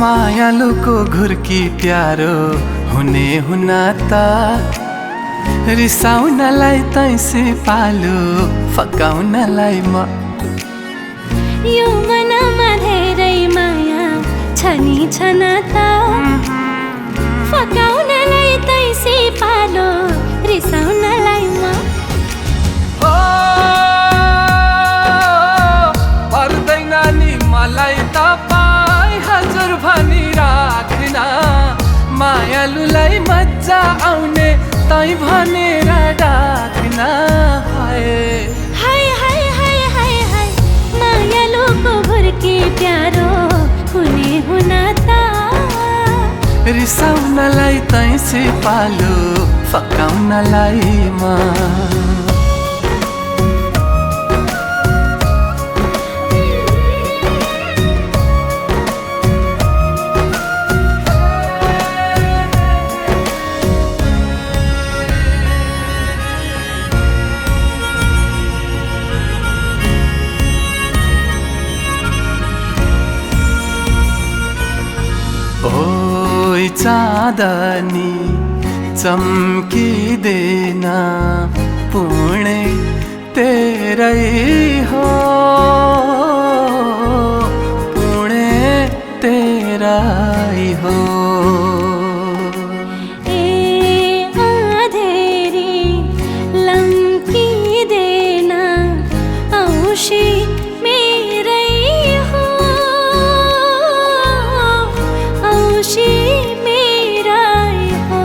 मायालुको घुर्की प्यारो हुने हुना त रिसाउनलाई तैँसे पालो फकाउनलाई म यो मनमा धेरै माया छनी छन त फकाउनलाई तैँसे पालो रिसाउनलाई म पर्दैन नि मलाई तपाईँ हजुर भनी राख्न मायालुलाई मजा आउने तै भनेर डाक्न हाय हाय हाय हाय हाय मायालुको घुर्की प्यारो हुने हुना त रिसाउनलाई तैँसे पालो फकाउनलाई म ओइ चाँदनी चम्किदेन पुणे तेरै हो पुणे तेरै हो आधेरी लम्किदेन औँसी मेरै हो औँसी मेरै हो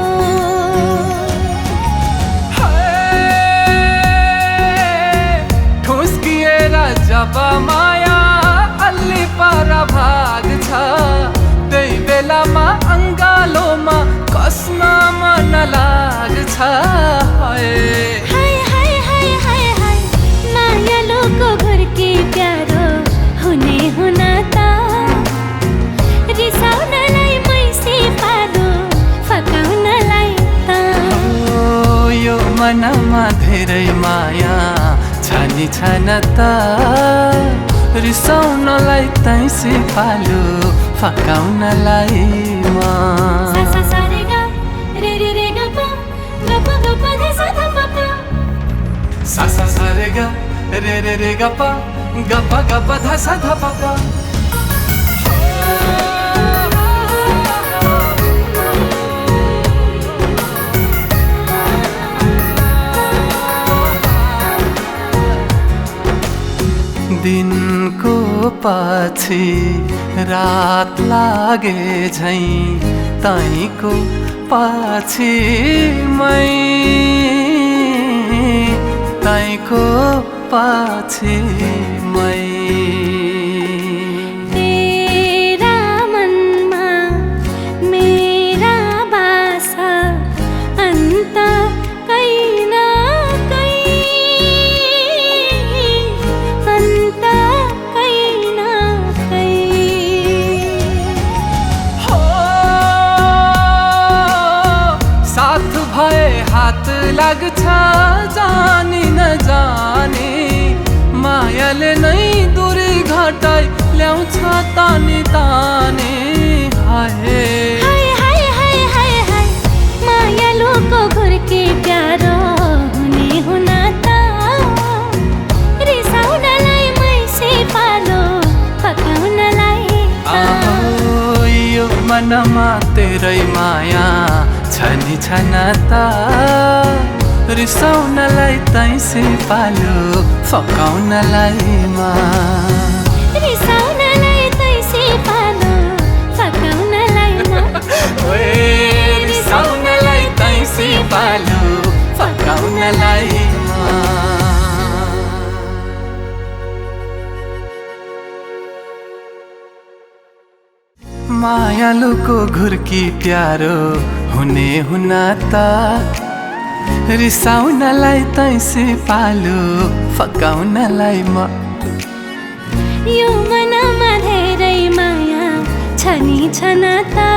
ठुस्किएर जब माया अल्ली पर भाग्छ त्यही बेलामा अङ्गालोमा कस्न मन लाग्छ हाय हाय हाय हाय हाय मायालुको घुर्की प्यारो हुने हुना त रिसाउनलाई मैसे पालो फकाउनलाई त यो मनमा धेरै माया छानी छान त रिसाउनलाई तैँसे पालो फकाउनलाई म सा सा सा रे गा रे रे रे गा पा गा पा गा पा धा सा धा पा पा सा सा सा रे गा रे रे रे गा पा धा सा धा पा पा दिनको पछि रात लागे झैं तैँको पछि मै तैँको पछि मै तेरा मनमा मेरा बासा अन्त कहीं ना कहीं अन्त कहीं ना कहीं हो साथ भए हात लाग्छ जानी नजाने मायाले नै दूरी घटाइ ल्याउँछ तानी ताने हाय हाय हाय हाय हाय हाय मायालुको घुर्की प्यारो हुने हुना त रिसाउनलाई मैसे पालो फकाउनलाई त यो मनमा तेरै माया छनी छन त रिसाउनलाई तैँसे पालो फकाउनलाई म रिसाउनलाई तैँसे पालो फकाउनलाई म रिसाउनलाई तैँसे पालो फकाउनलाई म मायालुको घुर्की प्यारो हुने हुना त रिसाउनलाई तैँसे पालो फकाउनलाई म यो मनमा धेरै माया छनी छन त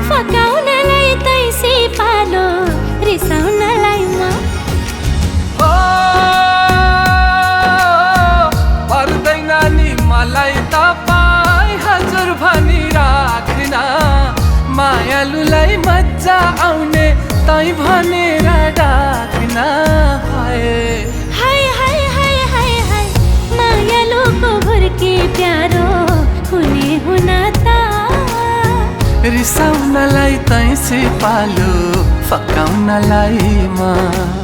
फकाउनलाई तैँसे पालो रिसाउनलाई म पर्दैन नि मलाई तपाईँ हजुर भनी फकाउनलाई तैसी पालो फकाउनलाई म